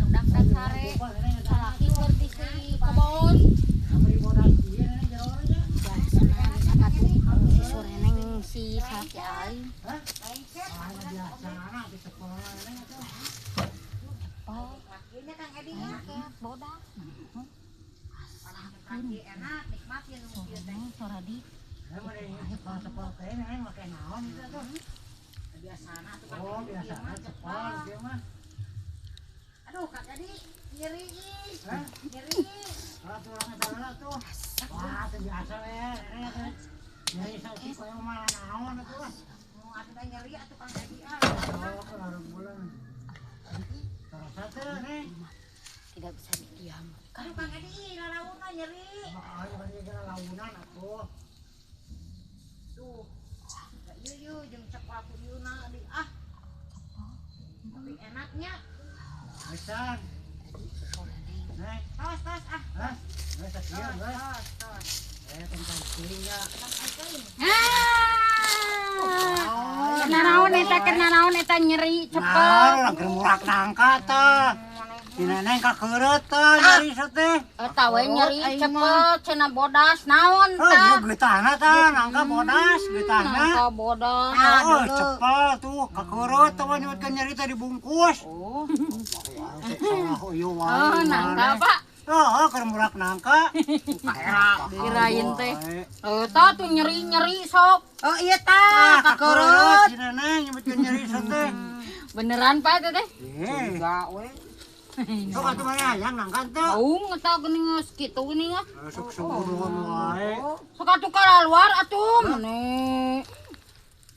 Barudak dan sare. Salaki keur di kebon. Biasana sakatu si Sureneng si salaki aing. Bodas. Enak nikmatin Soradi. Oh, biasana cepal dia mah. Aduh, Kak Edi nyeri. Nyeri. Kalau tulangnya salah tuh. Wah, teu biasa we. Nyeri saeutik we mah naon atuh lah. Mau atuh nyeri atuh Kang Edi ah. Oh, kalau bulan. Terasa teh, Neng. Tidak bisa didiamkan. Aduh, Kang Edi lalauna nyeri. Ayo kan ieu launan atuh. Tuh. Ieu ieu jeung cepal ku ieu na di ah. Tapi enaknya. Pisan. Neng, Tos tos ah. hah? Geus sakieu geus. Tos tos. Eh, tentang nya. Ah. Kena naon eta nyeri cepet. Nah, urang keur murak nangka tah. Si Neneng kakeureuh tah nyeri teh. Eta we nyeri cepet cenah bodas naon Oh, tah. ieu geutahna tah, nangka bodas geutahna. Nangka bodas. Oh, cepel tuh kakeureuh tah nyebutkeun nyeri teh dibungkus. Oh. Salah ieu wae. Oh, nangka Pak. Oh, keur murak nangka. Kirain teh. Eta tuh nyeri-nyeri sok. Oh iya tah, Ah, kakeureuh. kakeureuh si Neneng nyebutkeun nyeri teh. Beneran Pak teh teh? Eh, Enggak we. sok atuh maneh hayang nangka teu? Aung eta geuning geus kitu geuning ah. Sok suguhan wae. Sok atuh kalaluar atuh meni.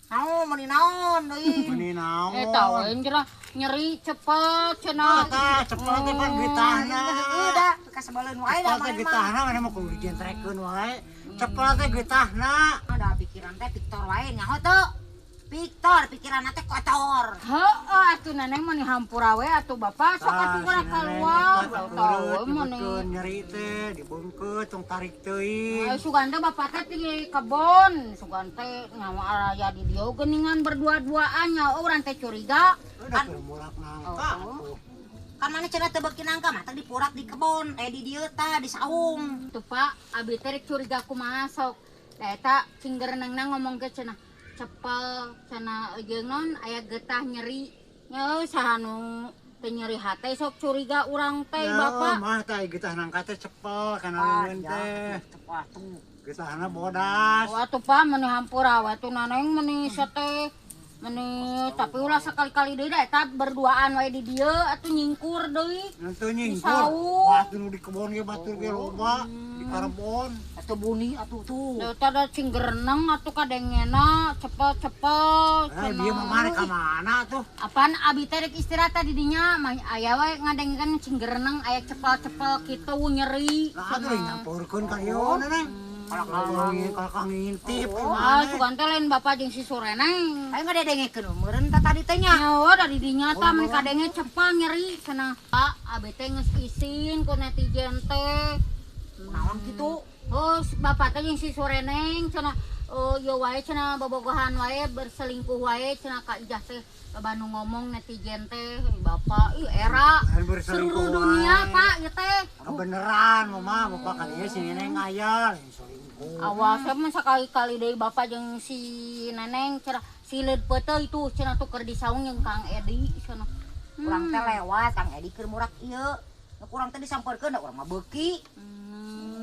Naon meuni naon deui. Meuni naon? Eta we cenah nyeri cepet cenah. Ah, tah, cepel teh pan geutahna. Heueuh da, kasebeleun wae da Cepel teh maneh mah. geutahna maneh mah kudu dijentrekeun wae. Cepel teh geutahna. Ada pikiran teh Victor wae nyaho teu. Victor pikiran teh kotor. Heeh atuh Neneng mah hampura we atuh Bapak sok atuh geura kaluar. Tah we meni. Nyeri teh dibungkeut tong tarik teuing. Ayo sugan teh bapak teh di kebon, sugan teh nyawa araya di dieu geuningan berdua-duaan nya urang teh curiga. Udah keur murak nangka atuh. Kan mana cenah teu beuki nangka mah teh dipurak di kebon, eh di dieu tah di saung. Tuh Pak, abi teh rek curiga kumaha sok. Da eta cinggerenengna ngomong ge cenah cepel cenah jeung non aya getah nyeri. Nya saha nu teu nyeri hate sok curiga urang teh Ya, Bapak. mah teh getah nangka teh cepel kana leungeun teh. Cepel tuh. Getahna bodas. Wah tuh Pak meni hampura we tuh Neneng meni teh. Meni tapi ulah sekali-kali deui da eta berduaan wae di dieu atuh nyingkur deui. Nanti nyingkur. Saung. Wah, tuh nu di kebon ge batur ge loba di karbon. Atuh buni atuh tuh. Da eta da cinggereneng atuh kadengena cepet-cepet. Eh, dia mah mare ka mana tuh? Apaan abi teh rek istirahat di dinya mah aya we ngadengkeun cinggereneng aya cepel-cepel kitu nyeri. Lah atuh nyampurkeun ka ieu Neneng. Kalau kalau ngintip Ah, sugan teh lain bapak jeung si Sureneng. Ayo ngadedengekeun meureun tah tadi teh nya. Nyawa dari dinya tah mun kadenge cepel nyeri cenah. Pak, abi teh geus isin ku netizen teh. Naon kitu? Oh, bapak teh jeung si Sureneng cenah oh ieu wae cenah bobogohan wae berselingkuh wae cenah ka Ijah teh loba nu ngomong netizen teh bapak ih era seluruh dunia Pak ieu teh. Kebeneran mama, bapak kali ieu si Neneng aya lain selingkuh. Awas mah sakali-kali deui bapak jeung si Neneng cenah si leud peuteuy itu cenah tuh keur di saung jeung Kang Edi cenah. Urang teh lewat Kang Edi keur murak ieu. Nu kurang teh disampeurkeun da urang mah beuki.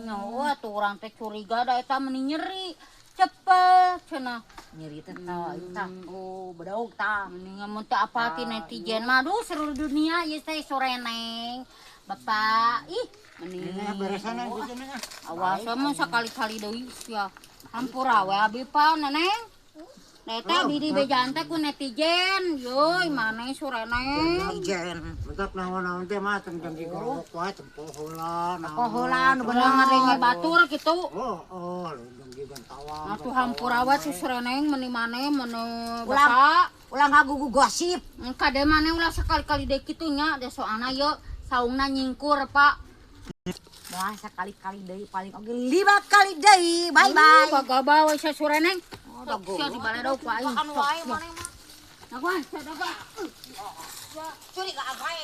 Nyawa tuh urang teh curiga da eta meni nyeri. Cepet cenah. Nyeri teh tah ieu tah. Oh, bedaug tah. Mending mun teu apa ti netizen mah aduh seluruh dunia ieu teh Sureneng. Bapak ih mending Ini beresan aja Neng. Awas mah sakali-kali deui sia. Hampura we abi pa Neneng. Nah, eta abi di bejaan teh ku netizen. Yeuy, maneh Sureneng. Netizen. Bentak naon-naon teh mah tong jam digorok wae tempo heula. Tempo heula nu Ulah ngadenge batur kitu. Oh, oh, jam digantawang. Atuh hampura we si Sureneng meni maneh meni Ulah. bapak. Ulah ngagugu gosip. Kade maneh ulah sekali-kali deui kitu nya, da soalna ye saungna nyingkur, Pak. Wah, sekali-kali deui paling oge 5 kali deui. Bye bye. Bagaba we Sureneng. Oh, Sok sia dibaledog ku aing. Makan Sok wae sia. maneh mah. Nah, gua, sia dagang. Curiga wae.